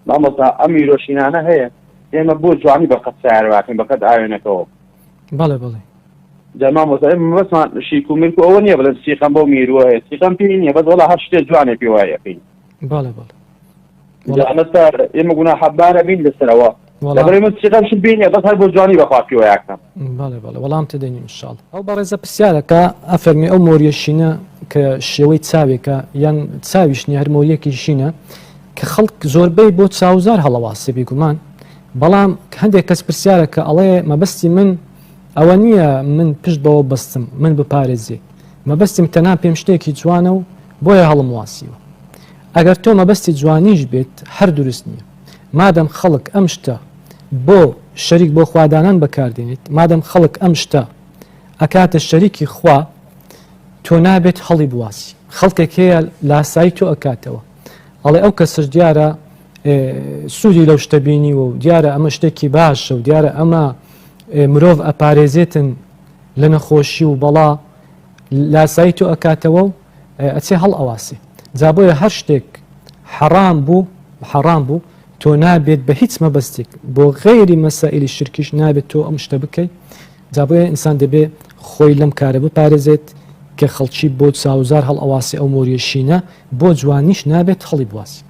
مامۆستا ئەم میرۆشینانە هەیە ئێمە بۆ جوانی بە قەد سیارەکەین بە قەد ئاوێنەکەوە. بەڵێ بەڵێ. جا مامۆستا ئێمە مەبەستمان شیک و مرک و ئەوە نییە بڵێن سیقەم بەو میروە هەیە سیقەم پێی نییە بەس وەڵا هەر شتێ جوانێ پێ وای ئەکەین. بەڵێ بەڵێ. جا ئەمەستا ئێمە گوناحبارە بین لەسەرەوە لەبەر من سیقەم شت پێی نییە بەس هەر بۆ جوانی بەخوا پێ وای ئەکەم. بەڵێ بەڵێ وەڵام تدەینی ان شاء اللە. ئەو بەڕێزە پرسیارەکە ئەفەرمێ ئەو مۆریە شینە کە شێوەی چاوێکە یان چاویش نیە هەر مۆریەکی شینە کە خەڵک زۆربەی بۆ چاوزار هەڵەواسێ بێگومان بەڵام هەندێک کەس پرسیارە کە ئەڵێ مەبەستی من ئەوە نییە من پشت بەوە بەستم من بپارێزێ مەبەستیم تەنها پێم شتێکی جوانە و بۆیە هەڵم واسیوە ئەگەر تۆ مەبەستی جوانیش بێت هەر دروست نییە مادەم خەڵک ئەم شتە بۆ شەریک بۆ خوادانان بەکاردێنێت مادەم خەڵک ئەم شتە ئەکاتە شەریکی خوا تۆ نابێت هەڵی بواسی خەڵکێک هەیە لاسایی تۆ ئەکاتەوە ئەڵێ ئەو کەسەش دیارە سوودی لەو شتە بینیوە و دیارە ئەمە شتێکی باشە و دیارە ئەمە مرۆڤ ئەپارێزێتن لە نەخۆشی و بەڵا لاسایی تۆ ئەکاتەوە و ئەچێ هەڵ ئەواسێ جا بۆیە هەر شتێک حەرام بوو حەرام بوو تۆ نابێت بە هیچ مەبەستێک بۆ غەیری مەسائلی شرکیش نابێت تۆ ئەم شتە بکەیت جا بۆیە ئینسان دەبێ خۆی لەم کارە بپارێزێت کە خەڵکی بۆ چاوزار هەڵئەواسێ ئەو مۆریە شینە بۆ جوانیش نابێت هەڵی بواسی.